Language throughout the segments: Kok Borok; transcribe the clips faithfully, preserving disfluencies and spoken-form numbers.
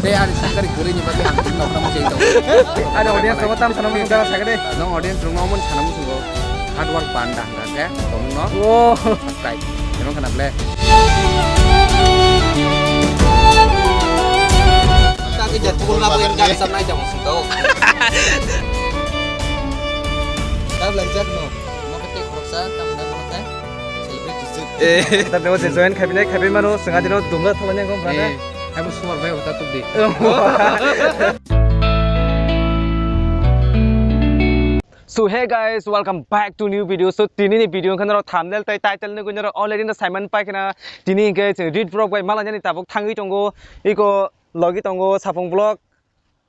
Tei ani sangkari kwrwini bagwi ang tini nokna muchung tongo. Ani audience rokno tam sana muchung dara sakha de. Nong audience rokno omo sana muchungo. Hard work panda hwnkha khe tongno. Oh. Subscribe. Tamo khana ble. Tagi jat pukul ma bui gam sam nai jamo sing tau. Tab lai jak no. Mo kete khoroksa tam na mo khe. Celebrity suk. Eh. Tab debo se join khaibinai khaibai mano sing adino dunga tholanya gom brother. Eh. Hai bo sumar bai hota tuk di. So hey guys, welcome back to new video. So tini ni video khe norok thumbnail tai title nugui norok already no saiman pai khna tini hwnkhe chwng Rit Vlog bai malainani tabuk thangwi tongo. Iko logi tongo Sapung Vlog.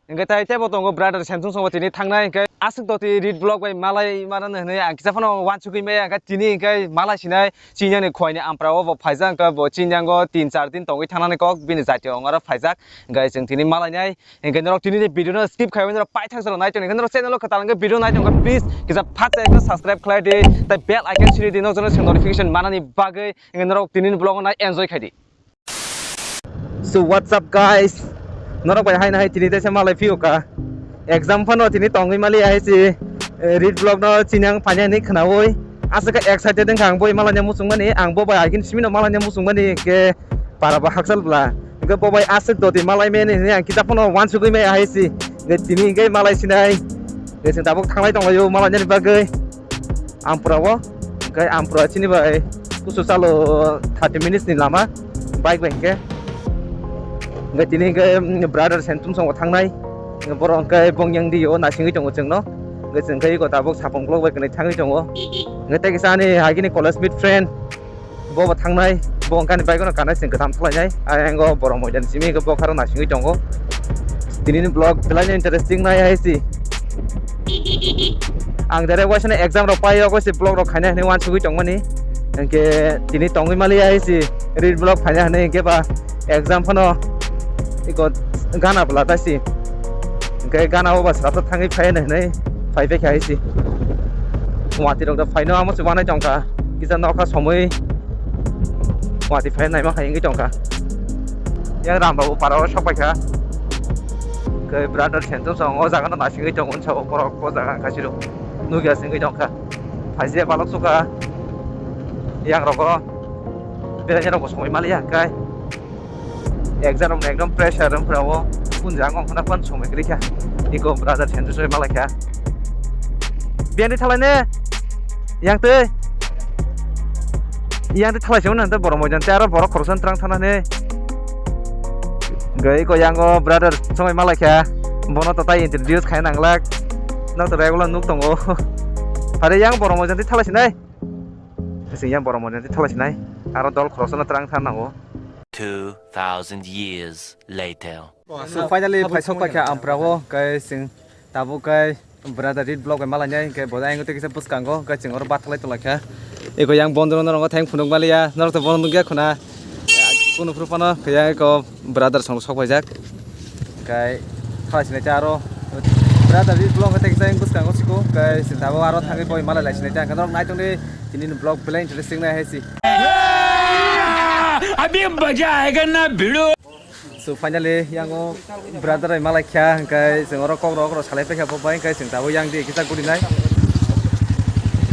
Hwnkhe tai tebo tongo brother Samsung songo tini thangnai hwnkhe aswk doti Rit Vlog bai malai mano hwnwi ang kisa phano wansugwi maya hwnkhe tini hwnkhe malai sinai. Chinyani khoini ampra o bo phaijak, hwnkhe bo chinyango tin char din tongwi thangnani kok bini jati ongoro phaijak. Hwnkhe chwng tini malainai, hwnkhe norok tini ni video no skip khaiwi norok paithak jora nai tongni, hwnkhe norok channel o kwtal hwnkhe video nai tongkha, please kisa phatsa ekta subscribe khlai di, tai bell icon siri di, norok jono se notification manani bagwi, hwnkhe norok tini ni vlog o nai enjoy khai di. So what's up guys, norok bai haino hai tini teisa malai phiyokha. Exam phano tini tongwi mali hai si, eh, Rit Vlog no chini ang phani hinwi khnaui. Aswk khe excited wngkha ang boi malanya muchungmani, ang bo bai agin simino malanya muchungmani, hwnkhe para bo hakchal bla. Hwnkhe bo bai aswk doti malai mani hinwi ang kisa phano wansugwi maya hai si. Hwnkhe tini hwnkhe malai sinai. Hwnkhe chwng tabuk thanglai tonglaio malainani bagwi. Ampura o, hwnkhe Ampura chini bai kusu chalo thirty minutes ni lama, bike bai hwnkhe. Hwnkhe tini hwnkhe, mm, brother Sentum songo thangnai, borok hwnkhe bong yang di o naisingwi tongo chwngno, hwnkhe chwng khe iko tabuk Sapung Vlog bai kwnwi thangwi tongo, hwnkhe tei kisa ani agini college mate friend, bo bo thangnai, bo hwnkhe ani bike no kanai chwng kwtham khlainai, ayang o borok moidan simi hwnkhe bokharo naisingwi tongo. Tini ni vlog belai no interesting nai hai si. Ang direct waisa no exam rok pai o, waisa vlog rok khaina hinwi wansugwi tongmani. Hwnkhe tini tongwi mali hai si. Rit Vlog phaina hinwi hwnkhe ba exam phano iko gana bwla ta si. Hwnkhe gana o ba srapsa thangwi phai hinwi phai bai kha hai si. Watwi rok da phaino amo se wanai tongkha. Kisa nokha somoi watwi phai naima khai wngwi tongkha. Yang Ram Babu para o sok paikha. Khe brother Sentum song o jaga no naisingwi tongo, unsa o borok o jaga khaisiro nukya singwi tongkha. Phaise balok sukha. Yang rogo beraina rok bo somoi maliya kai. Exam rok ekdom pressure wngphra o. Kun jaga wngkhana pan somoi kwrwi kha. Iko brother Sentum soi malai kha. Biyani thalai ne. Yang tei. Yang tei thalai se wngna borok moidan tei aro borok khoroksa twrang thana ne. Hwnkhe iko yango brother somoi malai kha. Bono to tai introduce khai nanglak. Nok to regular nuk tongo. Phare yang borok moidan tei thalai sinai. Sing yang borok moidan tei thalai sinai. Aro dol khoroksa no twrang thana nango. Two thousand years later. So finally phaisok paikha Ampura o, kai sing tabuk kai brother Rit Vlog bai malainai, kai bo ayang tei kisa bwskango, kai chwng oro bathalai tonglaikha. Eko yang bondro norok thang phunuk maliya, norok to bono nukya khuna. Kunu phuru phano kaya eko brother song sok paijak. Kai khala sinai ta aro brother Rit Vlog tei kisa yang bwskango siko, kai sing tabuk aro thangwi boi malai lai sinai ta, norok nai tongdi tini vlog belai interesting nai hai si. अभी मजा आएगा ना भिड़ो। So finally yango brother bai malai kha, hwnkhe chwng oro kok rok rok salai paikha bo bai, hwnkhe chwng tabuk yang di kisa guri nai.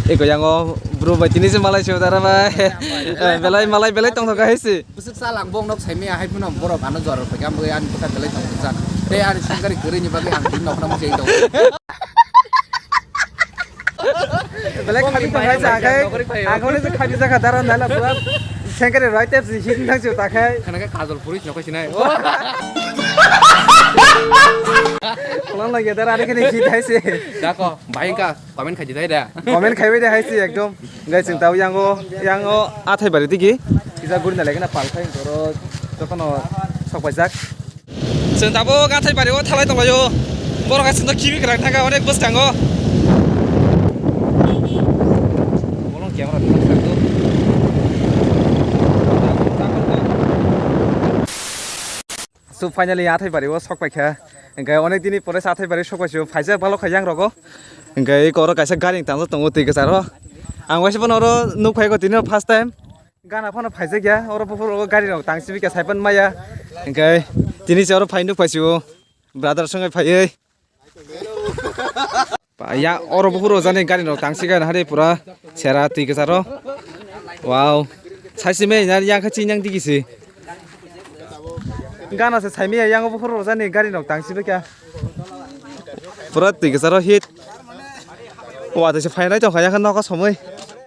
Eko yango bro bai tini se malai se dara bai. Eh, belai malai belai tongthok hai se. Bwswk chalang bong nok saimaya hai phano borok ano jora paikha, bwrwi ani bwkha belai tongthok jak. Tei ani sangkari kwrwini bagwi ang tini nokna muchung tongo. Belai khabi tong hai sa khai. Ang khabi jakha dara nala pura sengkare roi tep si hit thang si ta khai. Khana khe kajol puri sino khai sinai. Kolon lagi dara ani kene hit hai se. Dako, bhai ka comment khai di dai da. Comment khai bai de hai se ekdom. Guys, chwng tau yango, yango athai bari digi. Kisa guri na lagi na pal khai toro jokono sok paijak. Chwng tabuk athai bari o thalai tonglaio. Borok hai chwngno khibi kwrang thangkha onek bwskango. Bolong camera thang thang do. So finally athai bari o sok paikha. Hwnkhe onek dini pore se athai bari sok paisio. Phaijak balok kha yang rogo. Hwnkhe eko oro kaisa gari tangsa tongo twi kwcharo. Ang waisa phano oro nuk phaiko tini first time. Gana phano phaijak ya, oro buphuru o gari rok tang simi khe saipan maya. Hwnkhe Tini se oro phai nuk phaisio. Brother songai phaiwi. Pa, ya, oro buphuru jani gari rok tangsi gana hari pura sera twi kwcharo. Wow. Saisi me yang kha chinyang digi si. Gana se saimi yang buphuru jani gari rok tangsi bekya. Pura twi kwcharo hit. Wa twi se phainai tongkha yakha nogo somoi.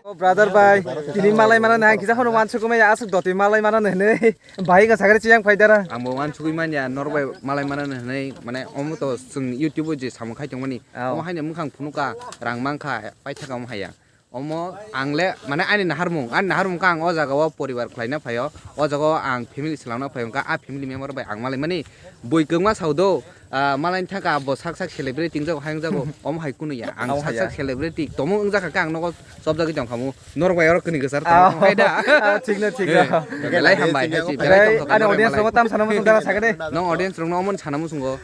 O brother bai, tini malai mana nang kisa hono wansukuma ya asuk doti malai mana nene. Bahai ka sagre chiyang phai dara. Ang bo wansugui manya norok bai malai mana hinui mane omo to chwng YouTube o je samung khai tongmani. Aw. Omo haino mwkhang phunukha rang mankha paithakha omo haiya. Omo ang le mane ani naharmung ani naharmung kha ang o jaga o poribar khlaina phaio. O jaga o ang family swlangna phaio wngkha a family member bai ang malai mani bui kwngma sao do. Ah, malai thangkha bo sak sak celebrity wngjago hai wngjago omo hai kunu ya ang sak sak celebrity tomo wngjakha khe ang nogo chopjagwi tongkhamu. Norok bai oro kini kwchar tongkha da. Ah, thik no, thik no. Belai hambai hai si, belai tongkha, ani audience rogo tam sana muchung dara sakade. Nong audience rokno omo sana muchungo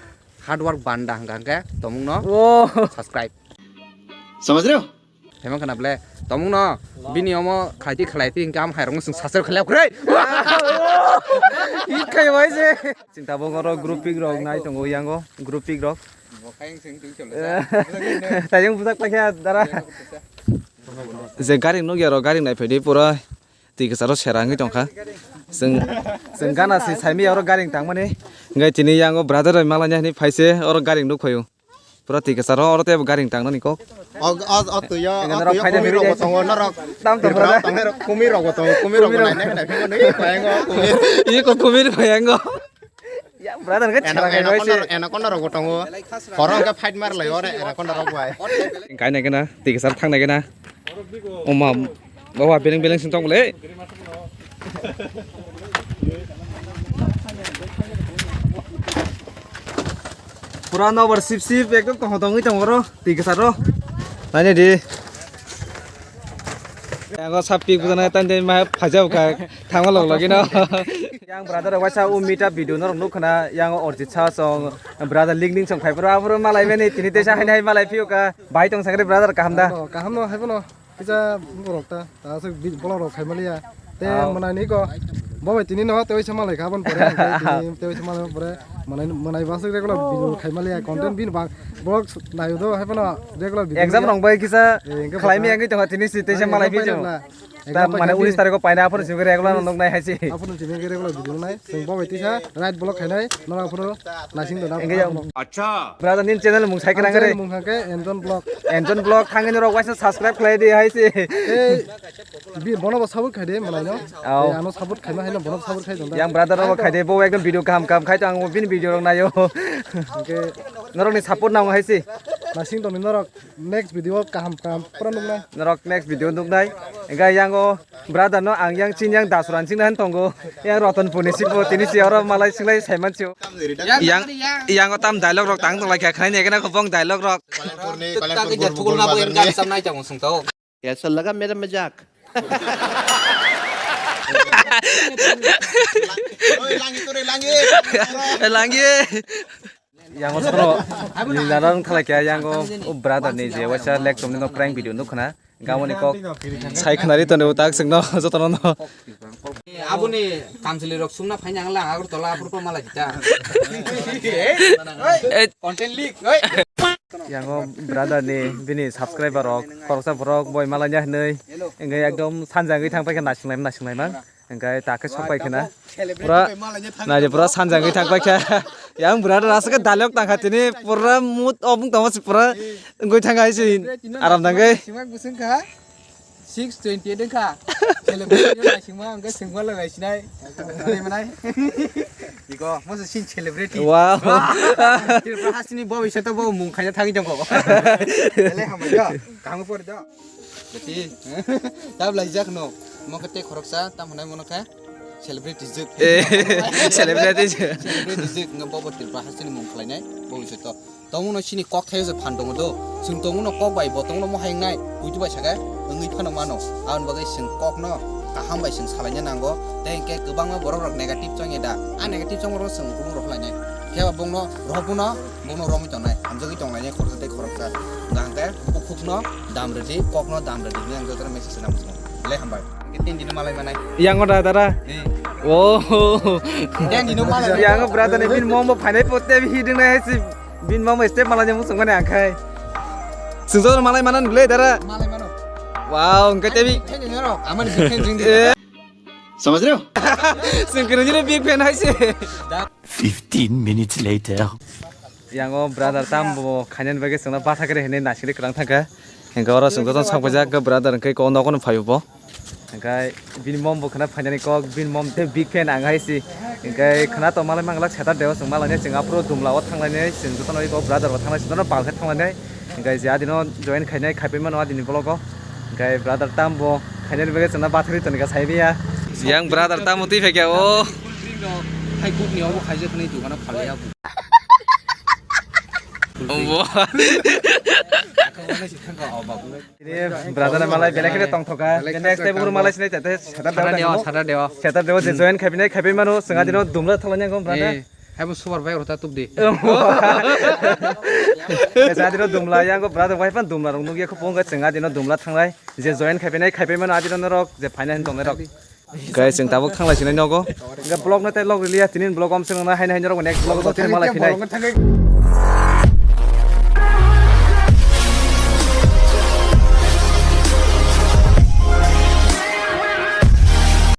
hard work banda hangka hangke tomung no subscribe. Samajh rahe ho? Hemang khana ble tomung no bini omo khlaiti khlaiti hingke am hai rokno chwng subscribe khlai kre. Hit khai bai se. Chwng tabuk oro group pic rok nai tongo yango group pic rok. Tayong bujak paikha dara. Je garing nukya rok garing nai phaidi pura twi kwcharo sera wngwi tongkha. Chwng chwng gana si saimi oro garing tangmani. Hingke tini yango brother rok malanya hinwi phaise oro garing nukphaio. Pura twi kwcharo oro tei garing tangnani kok. O o o twi o o twi o kumi rok bo tongo norok. Tam tongo. Tripura tongnai rok kumi rok bo tongo kumi rok bo nainai nainai kumi. Iko kumi rok yango. Ya, brother, ke anaconda rok bo tongo. Horo ke fight mar lai ore anaconda rok bai. Kainai kena, twi kwcharo thangnai kena. Oma, baba, beleng beleng sing tong le. Pura nobar sip sip, ekdom tong tongwi tong oro, twi kwcharo. Naini di. Yango sapik bujana tande ma phajao ka thangma log logino. Yang brother waisa u meet up video norok nukha na yang Orjit sa song brother link ning song phai bro abro malai mani tini tesa hai hai malai phiyo ka bai tong sakri brother kaham da. Kaham no hai bono kisa borok ta ta aswk bolong rok khai maliya. Te mwnai ni ko bo bai tini no tewi sama lai kha abon pore tini tewi sama lai pore mwnai mwnai ba aswk regular video khai maliya content bin ba vlog nayo do hai bono regular video. Exam rong bai kisa khlai mi ang tong tini si tesa malai phiyo. Tam mane unis tarikh o paina aphuru simi regular nong nai haisi. Aphuru simi regular video nai. Sing bo bai tisa right block khainai nong aphuru nasing dona. Engke ya. Acha. Brother nin channel mung sai kena gare. Mung hake Enjon Vlog. Enjon Vlog thangin rok waisa subscribe khlai di haisi. Ei bi bono bo support khai de malai no. Au. Ano support khaima haino bono support khai dong. Yang brother rok khai de bo ekdom video kaham kaham khai to ang bini video rok nayo. Engke norok ni support nang haisi. Nasing doni norok. Next video kaham kaham pura nuknai. Norok next video nuknai. Engkha yang o brother no ang yang chin yang dasuran ching han tongo. Yang Rotonpur ni sikbo tini si oro malai singlai saiman sio. Yang yang o tam dialogue rok tang tong laikha khnai ne kena khobong dialogue rok. Kaisa laga mera majak. Langi. Yang o sono ni nana wng thalai kha yang o brother ni je waisa leg tongni no prank video nuk khna gamoni kok sai khna ri tonwi tak sing no joto no. Aboni kamchwlwi rok sumna phaina ang lang Agartala aphuru pha mala jita. Content leak. Yang o brother ni bini subscriber rok khoroksa borok boi malanya hinwi engkhe ekdom sanjagwi thang paikha nasinglai nasinglai mang. Hingke ta khe sok pai khena. Pura naidi pura sanjagwi thang pai kha. Yang brother aswk ke dalok tang kha tini pura mood off wng tongma si pura wngwi thang hai si aram nangwi. Six twenty eight wngkha. Celebrity no naisingma hingke singma lai naisinai. Nai manai. Iko mo se sin celebrity. Wow. Tripura hasini bo bisa to bo mung khaina thangwi tongo. Ele hamai do. Kaham por do. Beti. Tab laijak no. Mo khe tei khoroksa tam hwnai mono khe celebrity juk. Eh, celebrity juk. Celebrity juk no bobo Tripura hasini mung khlainai bo isu to. Tongmo no sini kok thayo se phan tongo do. Chwng tongmo no kok bai bo tongmo no mohai wngnai. Buitu bai saka wngwi phano mano. Aboni bagwi chwng kok no kaham bai chwng salaina nango. Tei hwnkhe kwbangma borok rok negative chongya da. A negative chongma rok chwng gulung rok khlainai. Khe ba bongno rohor phano Bono romwi tongnai, hamjagwi tonglainai khoroksa tei khoroksa. Hwnkha hwnkhe bukhukno dam rwdi, kokno dam rwdi hwnwi ang jotono message rwna muchungo. Belai hambai. Hwnkhe tin dino malai manai. Yang o da dara. Ni. Oh. Yang brother ni bini mom bo phainai potte bi hiding nai si bini mom step malai jemu sungmani angkhai. Sungjo malai manan ble dara. Malai mano. Wow, engke tebi. Fan ni ro, amani fan jing di. Eh. Samajh rahe ho? Sungkirni big fan hai se. Fifteen minutes later. Yang o brother tam bo khainani bagwi sungna batha kare hinwi nasili kwrang thangkha. Engke oro sungjo tong sakbaijak brother engke ko nogo no phaio bo. Hingkai bini mom bo khna phainani kok, bini mom te big fan ang hai si. Hingkai khna to malai manglak Saturday o chwng malai nai chwng aphuru Dumla o thanglainai chwng jotono iko brother bo thanglai jotono pal khe thanglainai. Hingkai je adino join khainai khaipai mano adini vlog o. Hingkai brother tam bo khainani bagwi chwngno bathari toni ka sai biya. Yang brother tam twi phaikya o. Hai kuk ni obo khaijak ni dukano phalya. Obo. Ini brother malai belai khe tongthoka. Next time guru malai sinai tete Saturday Saturday o, o. Saturday o. Saturday o je join khaibinai khaibai mano, swnga dino Dumla thalanya gom brother. Eh, haibo super bike rota tubdi. Swnga dino Dumla yang go brother wife an Dumla rong nugya khopong ga swnga dino Dumla thanglai. Je join khaibinai khaibai mano adino norok je final hin tongnai rok. Guys, chwng tabuk thanglai sinai nogo. Ga vlog no tai log riliya tinin vlog om swnga haina haina rok next vlog o thai malai phinai.